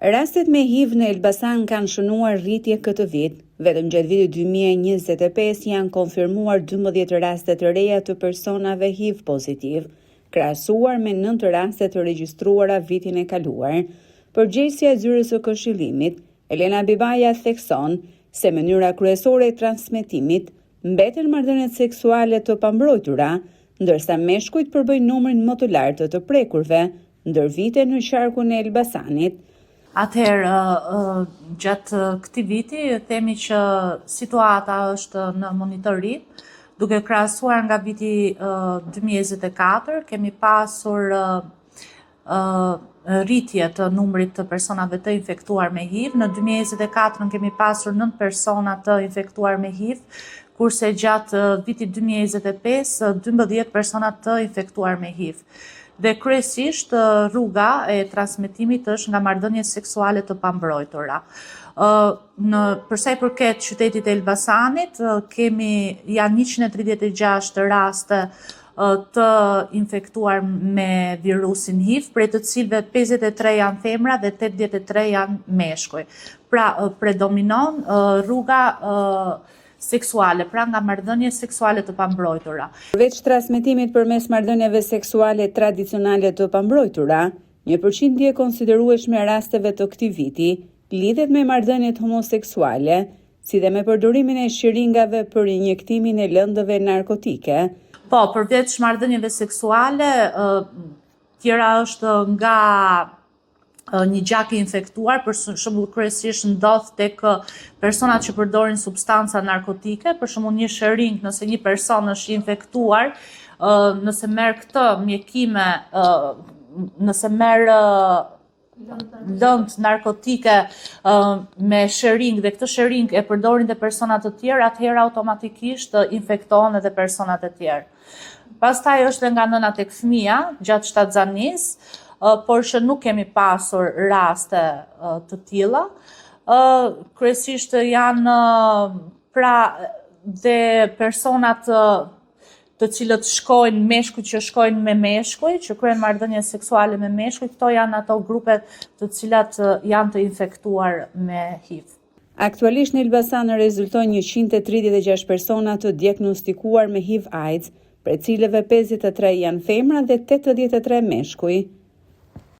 Rastet me HIV në Elbasan kanë shënuar rritje këtë vit. Vetëm gjatë vitit 2025 janë konfirmuar 12 raste të reja të personave HIV pozitiv, krahasuar me 9 raste të regjistruara vitin e kaluar. Përgjegjësja e zyrës së këshillimit, Elena Bibaja thekson se mënyra kryesore e transmetimit mbeten marrëdhëniet seksuale të pambrojtura, ndërsa meshkujt përbëjnë numrin më të lartë të të prekurve ndër vite në qarkun e Elbasanit. Atëherë, gjatë këtij viti themi që situata është në monitorim, duke krahasuar nga viti 2024, kemi pasur rritje të numrit të personave të infektuar me HIV. Në 2024 kemi pasur 9 persona të infektuar me HIV, kurse gjatë vitit 2025 12 persona të infektuar me HIV. Dhe kryesisht rruga e transmetimit është nga marrëdhëniet seksuale të pambrojtura. Në për sa i përket qytetit të Elbasanit, kemi janë 136 raste të infektuar me virusin HIV, prej të cilëve 53 janë femra dhe 83 janë meshkuj. Pra, predominon rruga seksuale, pra nga marrëdhënie seksuale të pambrojtura. Përveç transmetimit përmes marrëdhënieve seksuale tradicionale të pambrojtura, një përqindje e konsiderueshme e rasteve të këtij viti lidhet me marrëdhëniet homoseksuale, si dhe me përdorimin e shiringave për injektimin e lëndëve narkotike. Po, përveç marrëdhënieve seksuale, tjera është nga një gjak i infektuar, për shembull kryesisht ndodh tek personat që përdorin substanca narkotike, për shembull një shiring, nëse një person është i infektuar, nëse merr këtë mjekime, nëse merr lëndë narkotike me shiring dhe këtë shiring e përdorin dhe persona të tjerë, atëherë automatikisht infektohen edhe personat e tjerë. Pastaj është dhe nga nëna tek fëmija gjatë shtatzanisë, por që nuk kemi pasur raste të tilla. Kryesisht janë pra dhe personat të cilët shkojnë, meshkujt që shkojnë me meshkuj, që kryejnë marrëdhënie seksuale me meshkuj, këto janë ato grupet të cilat janë të infektuar me HIV. Aktualisht në Elbasan rezultojnë 136 persona të diagnostikuar me HIV AIDS, prej cilëve 53 janë femra dhe 83 meshkuj.